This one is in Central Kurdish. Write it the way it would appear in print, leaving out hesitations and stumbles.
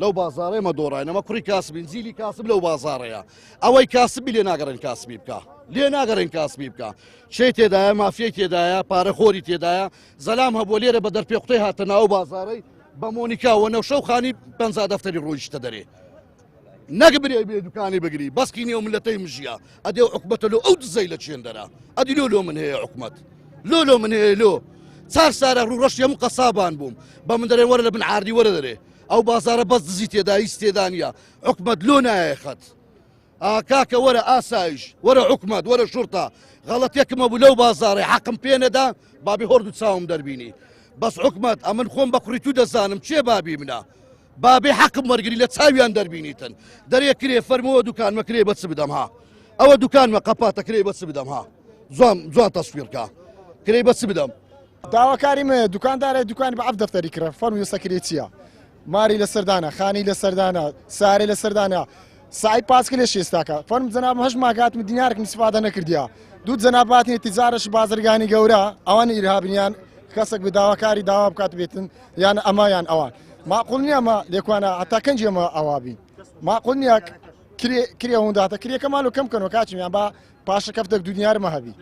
لەو بازاڕەی مە دۆڕاین ئەمە کوڕی کاسبین جیلی کاسب لەو بازاڕەیە ئەوەی کاسبی لێ ناگەڕێن کاسبی بکە لێ ناگەڕێن کاسبی بکە چێ تێدایە مافیای تێدایە پارەخۆری تێدایە زەلام هەبووە لێرە بە دەرپێ قوتەی هاتە ناو بازاڕەی بە مۆنیکا وە نەوشە و خانی پ دەفتەری ڕۆیشتە دەرێ نەک برێ بێ دوکانی بگری بەسکی نێو ملەتەی مژیە ئەدێ و حکومەتە لۆ ئەو دزەی لە چێن دەرا ئەدی لۆ لۆ من هەیە حکومەت لۆ لۆ من هەیە لۆ چار سارە ڕوو ڕەشی هەموو قەسابان بووم بە من دەرێ وەرە لە بن عاردی وەرە دەرێ ئەو بازارە بەس دزی تێدا هیچ تێدا نییە حکومەت لۆ نایە خەت کاکە وەرە ئاسایش وەرە حکومەت وەرە شورتە غەڵەتێکم هەبوو لەو بازارەی حەقم پێ نەدا بابی هۆرد و چاوم دەربینی بەس حکومەت ئەمن خۆم بە کوڕی تو دەزانم چێ بابی منە بابێ حەقم وەرگری لە چاویان دەربینیتن دەرێ کرێ فەرمەوە دوکانمە کرێ بە چ بدەم ها ئەوە دوکانمە قەپاتە کرێ بە چ بدەم ها جوان جوان تەسویرکە کرێ بە چ بدەم. داواکاری من دوکاندارە دوکانی بە عەف دەفتەری کڕە فەرموو ئێستا کرێ چییە ماری لەسەردانە خانی لەسەردانە سارەی لەسەردانە سای پاسکلێ شێستاکە فەرم جەناب هەش ماگاتم دینارکم استفادە نەکردیا دوو جەناباتنی تجارش بازرگانی گەورە ئەوان ئیرهابنیان کەسێک بە داواکاری داوا بکات بێتن یان ئەمە یان ئەوان معقول نییە ئەمە لێکوانە هەتا کەنجی ئەمە ئەوا بین معقول نییە کرێ کرێ هونداتە کرێکەمان و کەم کەنەوە کاچم یان با پاشە کەفتێک دنیارمە هەبی.